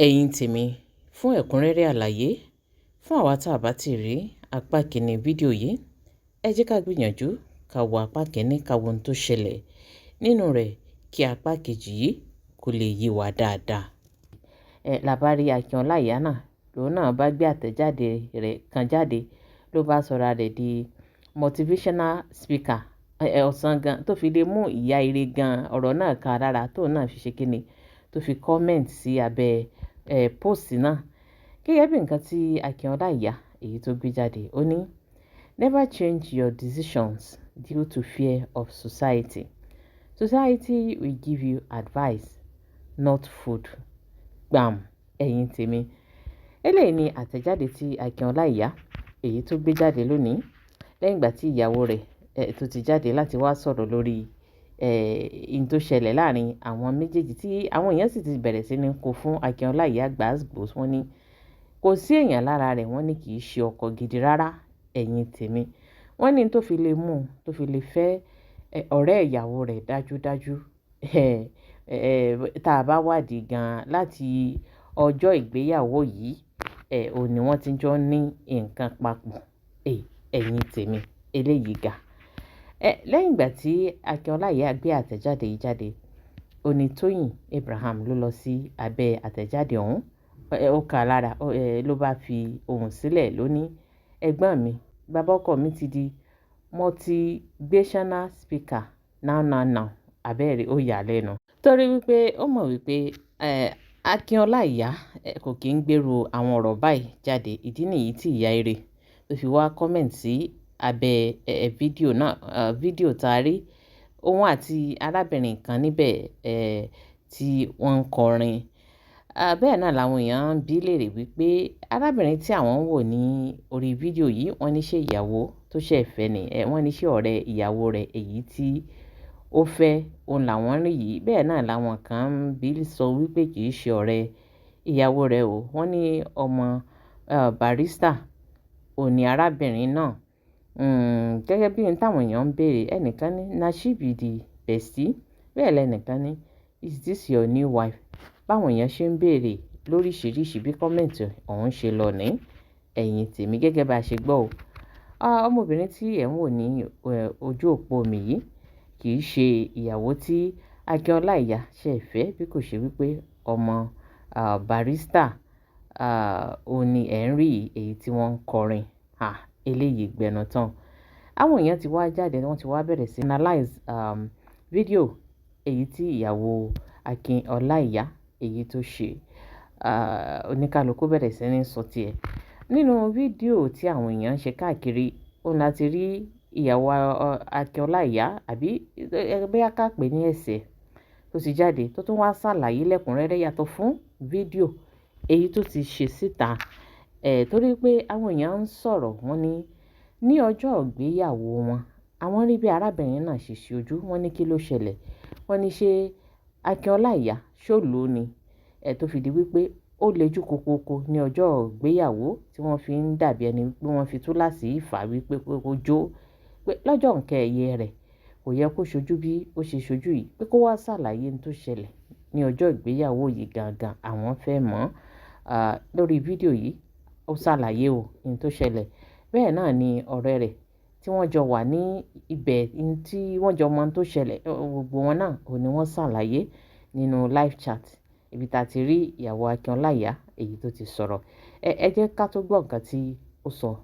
Ẹ̀yin tèmi, fún ẹ̀kúnrẹ́rẹ́ àlàyé fún àwa tá a bá ti rí apá kìíní fídíò yìí, ẹ jẹ́ ká gbìyànjú ká wo apá kìíní, ká wo ohun tó ṣẹlẹ̀ nínú rẹ̀ kí apá kejì yìí kó lè yé wa dáadáa. Ẹ la bá rí Akin Ọláìyá náà, lòun náà bá gbé àtẹ̀jáde rẹ̀ kan jáde, ló bá sọra rẹ̀ di motivational speaker ẹ ọ̀sán gan tó fi lè mú ìyá ire gan. Ọ̀rọ̀ náà ká lára, tóun náà fi ṣe kíni, tó fi comment sí abẹ́ ẹ post náà. Gẹ́gẹ́ bí nǹkan tí Akin Ọláìyá èyí tó gbé jáde, ó ní, "Never change your decisions due to fear of society. Society will give you advice, not food." Gbàm! Ẹ̀yin tèmi, eléyìí ni àtẹ̀jáde tí Akin Ọláìyá èyí tó gbé jáde lónìí lẹ́yìn ìgbà tí ìyàwó rẹ̀ ẹ̀ tó ti jáde láti wá sọ̀rọ̀ lórí ẹ̀ in tó ṣẹlẹ̀ láàrin àwọn méjèèjì, tí àwọn èèyàn sì ti bẹ̀rẹ̀ sí ní kó fún Akin Ọláìyá gbàásgbòs. Wọ́n ní kò sí èèyàn lára rẹ̀, wọ́n ní kì í ṣe ọkọ gidi rárá. Ẹ̀yin tèmi, wọ́n ní tó fi lè mú un tó fi lè fẹ́ ọ̀rẹ́ ìyàwó rẹ̀ dájúdájú ẹ̀, tá a bá wádìí gan-an, láti ọjọ́ ìgbéyàwó yìí ẹ̀ ò ní wọ́n ti jọ ní nǹkan papọ̀. Ẹ̀yin tèmi, eléyìí ga ẹ. Lẹ́yìn ìgbà tí Akin Ọláìyá gbé àtẹ̀jáde yìí jáde, ó ní Tóyìn Abraham ló lọ sí abẹ́ àtẹ̀jáde ọ̀hún. Ó kà á lára, ló bá fi ohùn sílẹ̀, ló ní, "Ẹ̀gbọ́n mi, bàbá ọkọ mi ti di motivational speaker now now now." Abẹ́rẹ́ ó yà lẹ́nu torí wípé ó mọ̀ wípé Akin Ọláìyá kò kí ń gbèrò àwọn ọ̀rọ̀ báyìí jáde. Ìdí nìyí tí ìyá ire tó fi wá comment sí abẹ́ fídíò náà, fídíò tá a rí òun àti arábìnrin kan níbẹ̀ tí wọ́n ń kọrin. Bẹ́ẹ̀ náà làwọn èèyàn ń bi léèrè wípé arábìnrin tí àwọn ń wò ní orí fídíò yìí, wọ́n ní ṣé ìyàwó tó ṣẹ̀ fẹ́ ni? Wọ́n ní ṣé ọ̀rẹ́ ìyàwó rẹ̀ èyí tí ó fẹ́ òun làwọn rí yìí? Bẹ́ẹ̀ náà làwọn kan ń bi sọ wípé kì í ṣe ọ̀rẹ́ ìyàwó rẹ̀ o. Wọ́n ní ọmọ barrister òun ní arábìnrin náà. Gẹ́gẹ́ bí ohun táwọn èèyàn ń béèrè, ẹnìkan ní, "Na she be the bestie?" Bẹ́ẹ̀ lẹ́nìkan ní, "Is this your new wife?" Báwọn èèyàn ṣe ń béèrè lóríṣiríṣi bí comment ọ̀hún ṣe lọ ní. Ẹ̀yin tèmi, gẹ́gẹ́ bá a ṣe gbọ́ o, ọmọbìnrin tí ẹ̀ ń wò ní ojú òpó mi yìí kì í ṣe ìyàwó tí Akin Ọláìyá ṣẹ̀ fẹ́, bí kò ṣe wípé ọmọ barrister òun ni ẹ̀ ń rí èyí tí wọ́n ń kọrin. Eléyìí gbẹnu tán. Àwọn èèyàn ti wá jáde, wọ́n ti wá bẹ̀rẹ̀ sí analyze fídíò èyí tí ìyàwó Akin Ọláìyá èyí tó ṣe. Oníkálukú bẹ̀rẹ̀ sí ní sọ tiẹ̀ nínú fídíò tí àwọn èèyàn ń ṣe káàkiri. Òun láti rí ìyàwó Akin Ọláìyá, àbí bóyá ká pè ní ẹ̀sẹ̀ tó ti jáde, tó tún wá ṣàlàyé lẹ́kùnrẹ́rẹ́ yàtọ̀ fún fídíò èyí tó ti ṣe síta ẹ̀, torí pé àwọn èèyàn ń sọ̀rọ̀. Wọ́n ní ní ọjọ́ ìgbéyàwó wọn, àwọn rí bí arábìnrin náà ṣe ṣe ojú. Wọ́n ní kí ló ṣẹlẹ̀? Wọ́n ní ṣé Akin Ọláìyá ṣó lò ó ni ẹ̀ tó fi di wípé ó lejú kokoko ní ọjọ́ ìgbéyàwó, tí wọ́n fi ń dàbí ẹni wípé wọ́n fi túláàsì fà wípé kó jó, pé lọ́jọ́ nǹkan ẹ̀yẹ rẹ̀ kò yẹ kó ṣojú bí ó ṣe ṣojú yìí, pé kó wá ṣàlàyé ohun tó ṣẹlẹ̀ ní ọjọ́ ìgbéyàwó yìí gangan, àwọn fẹ́ mọ̀. Lórí fídíò yìí, ó ṣàlàyé o ohun tó ṣẹlẹ̀. Bẹ́ẹ̀ náà ni ọ̀rẹ́ rẹ̀ tí wọ́n jọ wà ní ibẹ̀, tí wọ́n jọ mọ ohun tó ṣẹlẹ̀, gbogbo wọn náà ò ní wọ́n ṣàlàyé nínú live chat ibi tá a ti rí ìyàwó Akin Ọláìyá èyí tó ti sọ̀rọ̀. Ẹ jẹ́ ká tó gbọ́ nǹkan tí ó sọ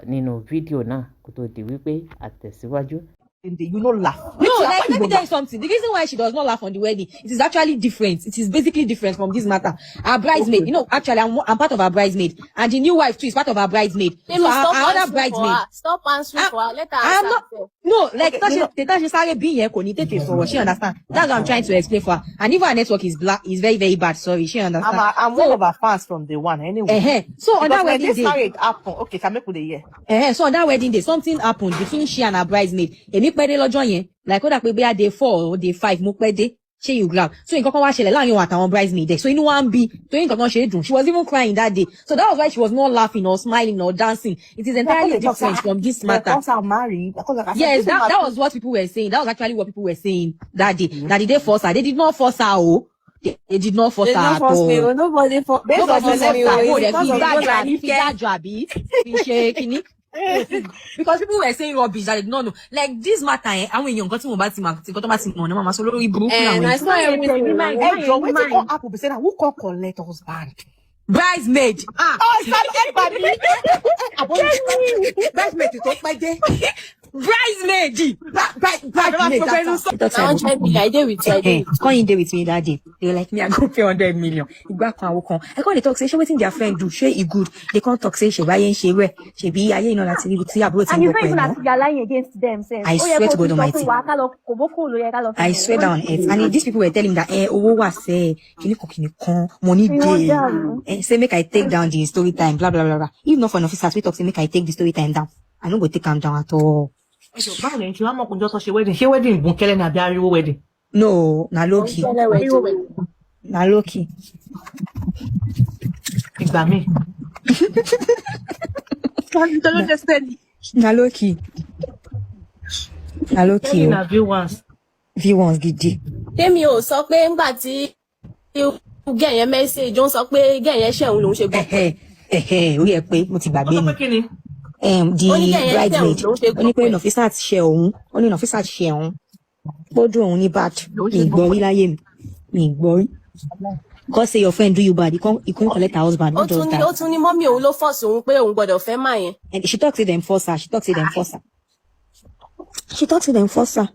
nínú fídíò náà kó tó di wípé a tẹ̀síwájú. You no laugh. No, like, let me tell you something. The reason why she does not laugh on the wedding, it is actually different. It is basically different from this matter. Our bridesmaid, actually, I'm part of our bridesmaid, and the new wife too is part of our bridesmaid. Temi, So stop our other answering for bridesmaid. her. Stop answering for her. Let her I'm answer not. herself. No, like, Okay, tó you know, ṣe tó ṣe sáré bí yẹn, kò ní tètè sọ̀rọ̀. She understand. That's what I'm trying to explain for her. And even her network is black, is very, very bad. Sorry, she understand. I'm So, one of her fans from day one anyway. So on Because that when wedding this day, marriage happen, okay, can make the year. So on that wedding day, something happened between she and her bridesmaid. Èmi pẹ́ dé lọ́jọ́ yẹn, like ó dà pé bóyá day 4 or day 5 mo pẹ́ dé. Ṣé you grab? So nǹkan kan wá ṣẹlẹ̀ láàrin òun àtàwọn bridesmaid ẹ̀. So inú wa ń bí, torí nǹkan kan ṣe é dùn. She was even crying that day. So that was why she was not laughing or smiling or dancing. It is Yeah, entirely because they talk say, different ah, from this they matter. cause her married. Because like I said, Yes, this that woman was what people were saying. That was actually what people were saying that day. That did they force her? They did not force her. Oh. They did not force They her no at force me all. o. Nobody for Based on Nobody force force me her. o. Mo It's dẹ̀ because fi of dájọ́ God àbí and fi Ike. dájọ́ àbí fi ṣe kínní. Because people were saying rubbish that they did not know. Like this matter, eh, àwọn èèyàn nǹkan tí mo bá ti mọ̀ nǹkan tó bá ti mọ̀ ní màmá sọ lórí burúkú And làwọn I èèyàn. saw Má yẹn tẹ̀ ní everything. mind, Ẹ má jọ yẹn ní wetin come mind. happen be say na who come collect husband? Bridesmaid. Ah, Oh, ìsàlẹ̀ ẹ gbà mí. Àbọ̀ Bridesmaid tó pẹ́ dé. Bridesmaid. Bridesmaid that time. She talk say Na I go 100 million. I dey with you. I dey with you. Come in dey with me that day. They were like, me, I go pay 100 million. Ìgbà kan àwo kan. I come dey talk say, ṣé wetin their friend do? Ṣé e good? They come talk say, ṣèbí ayé ń ṣe rẹ̀. Ṣèbí ayé iná láti ríbi tí àbúrò ti ń And it's gbọ́kọ not ẹ̀ even as mọ́. if you are lying against them sef. I Ó yẹ swear kó to ti God sọ fún Almighty. wa ká lọ kòbókò ló yẹ ká lọ fi I hàn swear wọ́n. down on earth. And these people were telling me that eh, owó wà sẹ́, kìíní kan kìíní kan, money Fi wọ́n dey. dàrú. Eh, say make I take down the story time, blah blah blah blah. If not for an officer, we talk say make I take the story time down. I no go take am down at all. Ẹ jọ báwo lẹ́yìn tí wọ́n mọ̀ kúnjọ́ tó ṣe wedding? Ṣé wedding bùnkẹ́lẹ́ ni àbí ariwo wedding? No, na low key. Òǹkẹ́lẹ́ wedding. Na low key. Ìgbà míì. Na, na low key. Na low key Telling o. na view once. View ones gidi. Tèmi ò sọ pé ńgbà tí gẹ̀ yẹn message, ó ń sọ pé gẹ̀ yẹn ṣẹ̀hún lòún ṣe gbọ́ pẹ̀. Ẹ̀hẹ̀ ẹ̀hẹ̀ orí ẹ pé mo ti Ó gbàgbé sọ ni. pé kí ni? Ó ní The gẹ̀ yẹn ṣẹ̀hún bridesmaid. lòún ṣe Ó ní gbọ́ pé pẹ̀. Nafisat ṣe òun. Ó ní Nafisat ṣe òun. Ó dùn òun ní bad. Ló Mi ṣe ì gbọ́ gbọ́ rí pẹ̀. láyé mi. Mi ì gbọ́ rí. God say your friend do you bad. You can't collect her husband. Ó Who does tún ní ó that? tún ní mọ́mì òun ló force òun pé òun gbọ́dọ̀ fẹ́ máa yẹn. And she talk say them force her. She talk say them force her. She talk say them force her.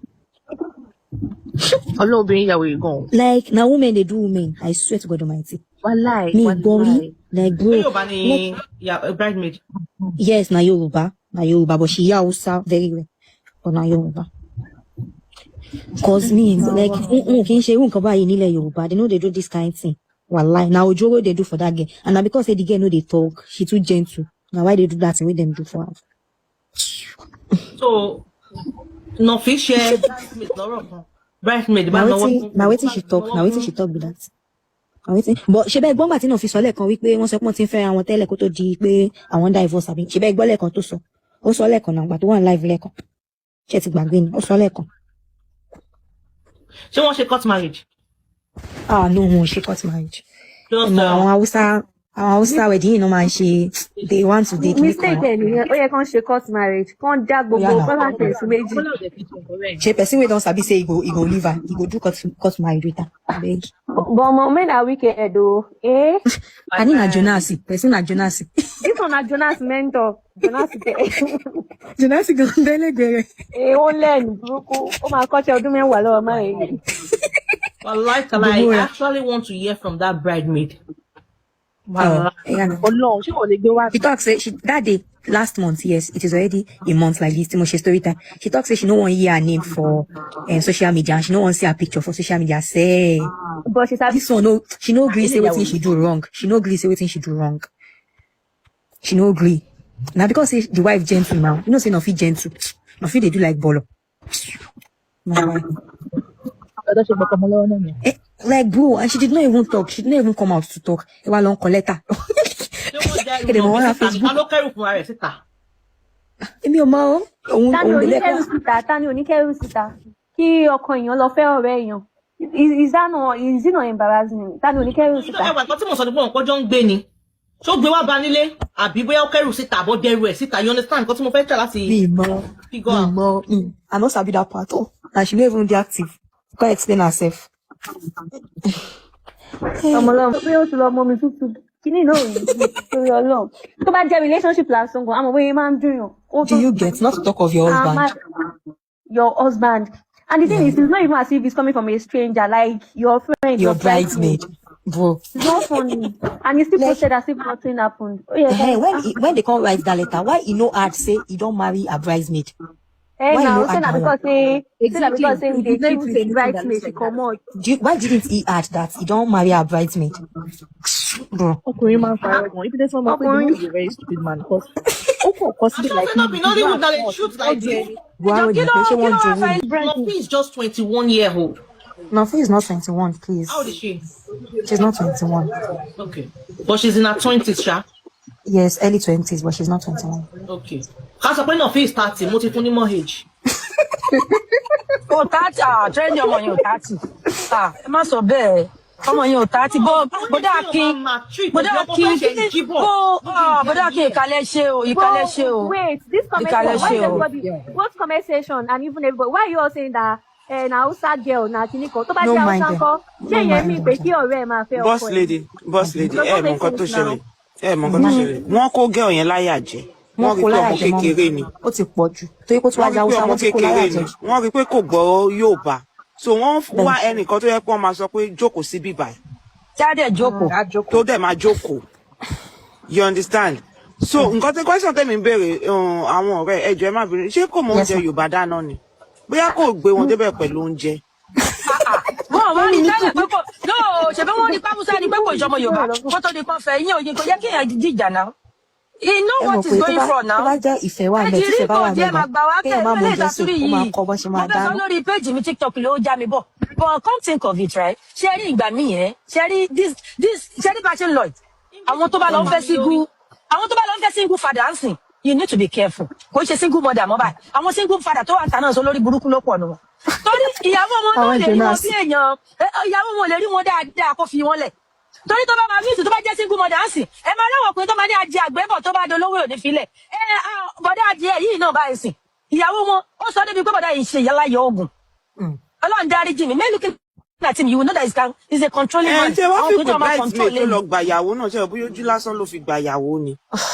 Ọlọ́run obìnrin ìyàwó yìí gan-an. Like now women they do women. I swear to God Almighty. Wàláì, Mi ì gbọ́ rí. wàláì. Like Ṣé bro. Yorùbá ni Like bridesmaid? yes, na Yoruba. Na Yoruba, but she hear Hausa very well. But na Yoruba. Cause me, like, kì í ṣe irú nǹkan báyìí nílẹ̀ Yorùbá. They no dey do this kind thing. Wallahi. Na ojoro they do for that girl. And na because say the girl no dey talk, she too gentle. Na why they do that thing wey dem do for her. So Nọ̀fí ṣe bridesmaid lọ́rọ̀ kan. Bridesmaid bá Na náwó wetin fún na wetin she talk, náwó na wetin fún she talk be that. Na wetin but ṣe bẹ́ẹ̀ gbọ́ngbà tí náà fi sọ lẹ́ẹ̀kan wípé wọ́n sọ pé wọ́n ti ń fẹ́ra wọn tẹ́lẹ̀ kó tó di pé àwọn divorce àbí ṣe bẹ́ẹ̀ gbọ́ lẹ́ẹ̀kan tó sọ. Ó sọ lẹ́ẹ̀kan náà gbà tó wà ní live lẹ́ẹ̀kan. Ṣé ti gbàgbé ni? Ó sọ lẹ́ẹ̀kan. Ṣé wọ́n ṣe court marriage? Ah no, wọn ò ṣe court marriage. Ṣé Ẹ wọ́n mọ sọ àwọn Hausa wedding yìí náà máa ń ṣe they want to date Mistake nìkan. ẹ̀ nìyẹn. Ó yẹ kán ṣe court marriage. Kán dá Ó yà gbogbo náà. balance ẹ̀ sí méjì. Ṣé person wey don sabi say he go leave her, he go do court marriage with her. Abeg. But ọmọ men are wicked o. Eh? Ani na Jonas, person na Jonas. This one na Jonas mentor. Jonas tẹ. Jonas gan bẹ́lẹ̀gbẹ̀rẹ̀. Eh, ó lẹ́nu burúkú. Ó máa kọ́ṣẹ́ ọdún mẹ́wàá lọ́wọ́ máa yẹn. Wàláì tàlà, I Gbogbo rẹ̀. actually want to hear from that bridesmaid. Oh, Wàláì. yeah. Na. Ọlọ́run ṣé wọ́n lè gbé wá She talk say she that day last month, yes, it is already a month like this. Timoshe story time. She talk say she no wan hear her name for social media and she no wan see her picture for social media. Say But she sabi. this one no, she no gree say wetin she do wrong. She no gree say wetin she do wrong. She no gree. Na because say the wife gentle now. You know say Nofi gentle. Nofi dey do like bolo. Na why? Ọ̀dọ́ ṣe gbọ́kọ̀ mọ́ lọ́wọ́ náà ni. Eh, like bro, and she did not even talk. She did not even come out to talk. Ẹ wá lọ ń kọ lẹ́tà. Ṣé wọ́n dá ẹrù Ẹ dẹ̀ mọ̀ Nọ̀fí wọ́n ra síta ni? Ta Facebook. ló kẹ́rù fúnra rẹ̀ síta? Èmi ò mọ̀ o. Òun Ta ni òun délẹ̀ oníkẹ́rù síta? Ta ni oníkẹ́rù síta? Kí ọkọ èèyàn lọ fẹ́ ọ̀rẹ́ èèyàn. Is it not embarrassing? Ta ni oníkẹ́rù síta? Ẹwà nǹkan tí mo sọ ni pé wọn kọjọ ń gbé ni. Ṣó gbé wá ba nílé àbí bóyá ó kẹ́rù síta àbọ̀ dẹrù ẹ̀ síta? You understand nǹkan tí mo fẹ́ try láti Mi ì mọ̀. figure Mi ì out. mọ̀. I no sabi that part o. And she no even dey active. Go explain herself. Ọmọlọ́mọ pé ó ti lọ mọ mi tútù. Kíní náà ò ní bí torí Ọlọ́run. Tó bá jẹ́ relationship lásán gan, àmọ́ bóyá máa ń dùn yàn. Ó Do tún you get not to talk of your ah, husband? Your husband. And the thing Yeah. is, it's not even as if it's coming from a stranger, like your friend, Your your bridesmaid. bridesmaid, bro. It's not funny. And he still Like posted as if nothing happened. Oh yeah, eh, when they come write that letter, why he no add say he don marry a bridesmaid? Eh, Why he now no say add na that one? because say na Exactly. because say He he did dey not cheat even with say anything that bridesmaid, looks she like that. comot. Why didn't he add that he don marry a bridesmaid? Bro. Ọkùnrin máa ń parọ́ gan. Ibi tẹ́sí wọn mọ̀ pé the Ọkùnrin man is a very stupid man because ó kàn kọ síbẹ̀ Aṣọ like ṣe náà he bí did not Nollywood at na dey fault. shoot Ó like di this. ẹni. Buhari Jọ ní pé ṣé kí ló wọ́n wá jowú fa ni? Nọ̀fí is just 21 year old. Nofi is not 21, please. How old is she? She's not 21. Okay. But she's in her twenties, ṣá. Yes, early 20s, but she's not 21. Okay. Ká sọ pé Nọ̀fí is 30, mo ti fún ní more age. Kò 30, ah, trend ọmọ yẹn ò 30. Ah, ẹ má sọ bẹ́ẹ̀. Ọmọ yẹn ò tá ti bọ́. Bọ́dá Akin, bọ́dá Akin, kí ni bó ah, bọ́dá Akin, ìkàlẹ̀ ṣe o, ìkàlẹ̀ ṣe o. But wait, this comment Ìkàlẹ̀ section, why ṣe is o. everybody, both comment section and even everybody, why are you all saying that eh, na Hausa girl na kinní kan? Tó bá No jẹ́ mind Hausa them. ńkọ́, ṣé No ìyẹn mind mean them. pé kí ọ̀rẹ́ ẹ̀ máa fẹ́ Boss ọkọ ẹ̀? lady, boss lady, Does ẹ not mọ make nǹkan tó sense now. ṣẹlẹ̀, ẹ mọ nǹkan tó ṣẹlẹ̀. Wọ́n kó girl yẹn láyà jẹ. Wọ́n Wọ́n rí kó pé láyà ọmọ jẹ mọ́ mi. kékeré ni. Ó ti pọ̀ jù torí pé ó tún wá Wọ́n jẹ́ rí pé Haúsá, ọmọ wọ́n ti kó láyà kékeré jẹ ni. jù. Wọ́n rí pé kò gbọ́ Yorùbá, so wọ́n wá Bẹ́ẹ̀ni. ẹnìkan tó yẹ pé wọ́n máa sọ pé jókòó sí bíbá, Jáde jókòó. Á jókòó. tó dẹ̀ máa jókòó, you understand? So nǹkan tí question tẹ̀mí ń béèrè, àwọn ọ̀rẹ́, ẹ jọ̀ọ́, ẹ má bínú, ṣé kò mọ Yes oúnjẹ ma. Yorùbá dáná ni? Bóyá kò gbé wọn débẹ̀ pẹ̀lú oúnjẹ. Wọn wá Mummy rí ní tẹ́lẹ̀ pé kò no, ṣèbí wọn rí pámúsá ni pé kò ìṣọmọ Yorùbá kó tó di kan fẹ́ yín òye, kò yẹ kéèyàn jíjà náà. He know Ẹ mọ̀ what pé is tó going bá for tó now. bá jẹ́ ìfẹ́ wà Ẹ ńbẹ̀, ti rí tífẹ́ bá kò wà díẹ̀ ńbẹ̀ máa gan, gbà wá kẹ́ kéèyàn má mọ lè oúnjẹ sè, tàtúrì ó máa yìí. kọ́ bọ́n ṣe Mo máa fẹ́ sọ dáná. lórí péjì mi, TikTok ló já mi bọ̀, but come think of it, right, ṣé rí ìgbà míì yẹn, ṣé rí this, ṣé rí bá a ṣe ń lọ yìí, àwọn tó bá lọ ń fẹ́ single, àwọn tó bá lọ ń fẹ́ single father ń sìn, you need to be careful. Kò ń ṣe single mother mọ́ báyìí, àwọn single father tó wà ń ta náà sọ lórí burúkú ló pọ̀ nù wọn, torí ìyàwó wọn náà Àwọn lè rí wọn Jonas. bí èèyàn, ìyàwó wọn ò lè rí wọn dáadáa kó fi wọn lẹ̀, torí tó bá máa rí ìtù tó bá jẹ́ single mother ń sìn, ẹ máa láwọn ọkùnrin tó máa ní ajé àgbẹ̀bọ̀ tó bá dolówó ò ní filẹ̀. Ẹ bọ̀dá adìẹ yìí náà báyìí sìn, ìyàwó wọn ó sọ débi pé bọ̀dá yìí ń ṣe ìyáláyọ oògùn. Ọlọ́run dáríjì mi, mélòó kí láti mi, you will know that he's a controlling Ẹ man. ṣe wá Àwọn fi ọkùnrin pé tó máa bridesmaid control tó lẹ́nu. lọ gbàyàwó náà, ṣe bóyá ojú lásán ló fi gbàyàwó ni,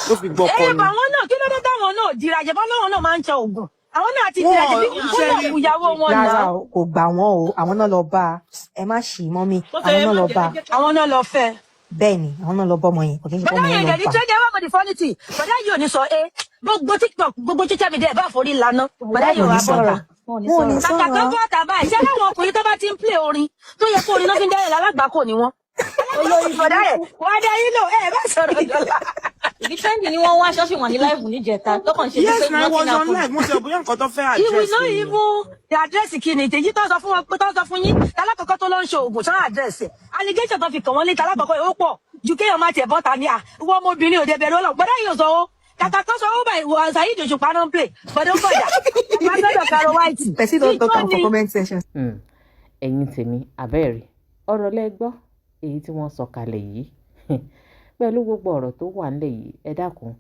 ló fi gbọkọ Ẹ ni. bà wọn náà, kí ló dé táwọn náà dira jẹ? Bọ́n láwọn náà máa ń ṣe oògùn, àwọn náà ti dira jẹ Wọn bí kó ṣe náà rí kú ìyàwó wọn Rárá náà. o, kò gbà wọ́n o, àwọn náà lọ bá a. Ẹ má ṣì mummy, Bó ṣe àwọn ẹ náà má lọ jẹ́ bá ẹ a. jẹ́ ká Àwọn náà lọ fẹ́. Bẹ́ẹ̀ ni, àwọn náà lọ bọ́ ọmọ yẹn, kò kí n ṣe pé Bọ̀dá ọmọ yẹn yẹn lọ dẹ̀ ní bá a. trending. Ẹ wá mọ̀ the funny thing, bọ̀dá yìí ò ní sọ ẹ gbogbo TikTok, gbogbo social media ẹ̀ bá forí lana, bọ̀dá yìí Wọn ò ò ní wá sọ̀rọ̀. bọ́ta. Wọn ò ní Wọn ò ní sọ̀rọ̀. Kàkà kan sọ̀rọ̀. bọ́ta báyìí, ṣé láwọn ọkùnrin tó bá ti ń play orin tó yẹ kó orin náà fi ń dẹ́rẹ̀ lálágbàákò ni wọ́n. Olórí Bọ̀dá yẹn burúkú. wàá dá yín lò, ẹ bá sọ̀rọ̀ dọ́là. Ìdí trending ni wọ́n wá ṣọ́ọ̀ṣì wọn ní live níjẹta tó kàn ṣe bí Yes pé na, it nothing was on happened. live. Mo ṣe bóyá nǹkan tó fẹ́ He will address not nìyẹn. even the address kìíní tèyí tó sọ fún wọn pé tó sọ fún yín tálákọ̀ọ́kọ́ tó lọ ń ṣe oògùn ṣán address ẹ̀, allegation tó fi kàn wọ́n lé tálákọ̀ọ́kọ́ ó pọ̀ ju kéèyàn má tiẹ̀ bọ́ta ní à wọ́n ọmọbìnrin òde bẹ̀rẹ̀ ọlọ́. Bọ́dá yìí ò sọ ó, kàkà tó sọ ó báyìí wọ Saheed Òṣùpá náà ń play bọ́dá ó bọ̀dà bàbá gbọ́dọ̀ Caro White Person don talk ìjọ am for ni. comment section. Ẹ̀yin tèmi, àbẹ́ẹ̀rí ọ̀rọ̀ lẹ gbọ́ èyí tí wọ́n sọ kalẹ̀ yìí pẹ̀lú gbogbo ọ̀rọ̀ tó wà nílẹ̀ yìí. Ẹ dákun,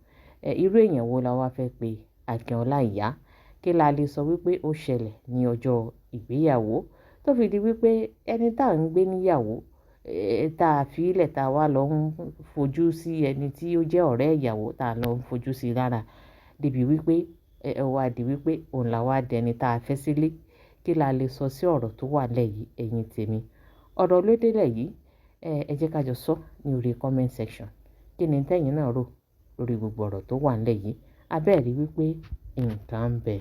ẹ irú èèyàn wo la wá fẹ́ pe Akin Ọláìyá? Kí la lè sọ wípé ó ṣẹlẹ̀ ní ọjọ́ ìgbéyàwó tó fi di wípé ẹni tá à ń gbé níyàwó, tá a fi ilẹ̀, tá a wá lọ ń fojú sí ẹni tí ó jẹ́ ọ̀rẹ́ ìyàwó, tá a lọ ń fojú sí lára débi wípé ẹ wá di wípé òun là wá dẹni tá a fẹ́ sílé? Kí la lè sọ sí ọ̀rọ̀ tó wà nílẹ̀ yìí? Ẹ̀yin tèmi, ọ̀rọ̀ ló délẹ̀ yìí. Ẹ jẹ́ ká jọ sọ ní orí comment section. Kí ni tẹ́yin náà rò lórí gbogbo ọ̀rọ̀ tó wà nílẹ̀ yìí? Abẹ́ẹ̀rí wípé nǹkan ń bẹ.